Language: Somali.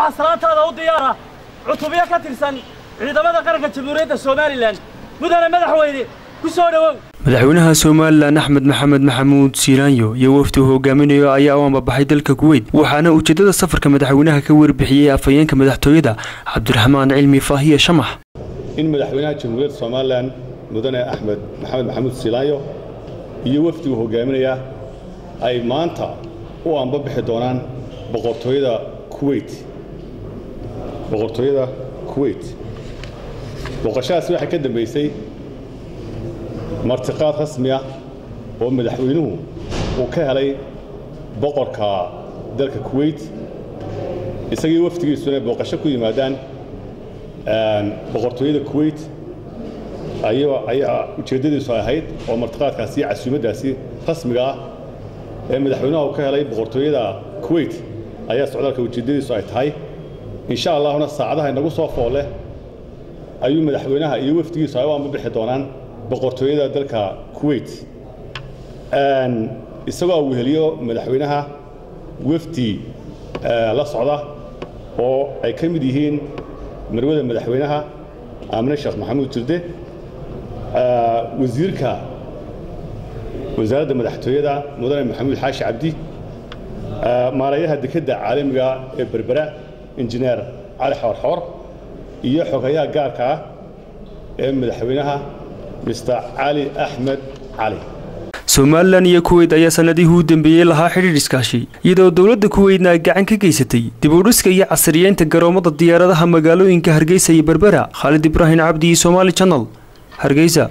Waxaa salaantaada u diyaara cutubyo ka tirsan ciidamada qaranka Jamhuuriyadda Somalilan. Mudane madaxweyne, ku soo dhowow. Madaxweynaha Somalilan Axmed Maxamed Maxamuud Siilaanyo iyo wafdi uu hogaaminayo ayaa u ambabaxay dalka Kuweyt, waxaana ujeedada safarka madaxweynaha ka warbixiyey afhayeenka madaxtooyada Cabdiraxmaan Cilmi Faahiye Shamax. In madaxweynaha Jamhuuriyadda Somalilan mudane Axmed Maxamed Maxamuud Siilaanyo iyo wafdi uu hogaaminaya ay maanta u ambabixi doonaan boqortooyada Kuweyt. Boqortooyada Kuweyt booqashadaasi waxay ka dambaysay martiqaad rasmi ah oo madaxweynuhu uu ka helay boqorka dalka Kuweyt, isagii wafdigiisuna booqasho ku yimaadaan boqortooyada Kuweyt ayaa ujeeddadiisu ahayd, oo martiqaadkaasi iyo casuumaddaasi rasmiga ah ee madaxweynaha uu ka helay boqortooyada Kuweyt ayaa socdaalka ujeeddadiisu ay tahay. Insha Allahuna saacadaha inagu soo foolle ayuu madaxweynaha iyo wafdigiisu ay u ambabixi doonaan boqortooyada dalka Kuweyt, isagoo weheliyo madaxweynaha wafdi la socda oo ay ka mid yihiin marwada madaxweynaha Aamine Sheekh Maxamuud Jirde, wasiirka wasaaradda madaxtooyada mudane Maxamuud Xaashi Cabdi, maarayaha dekedda caalamiga ee Berbera Injineer Cali Xoorxoor iyo xogayaha gaarka ah ee madaxweynaha Mister Cali Axmed Cali. Somalilan iyo Kuweyt ayaa sanadihii u dambeeyey lahaa xidhiidh iskaashi, iyadoo dowladda Kuweytna ay gacan ka geysatay dib u dhiska iyo casriyeynta garoomada diyaaradaha magaalooyinka Hargeysa iyo Berbera. Khaalid Ibraahim Cabdi, Somali Channel, Hargeysa.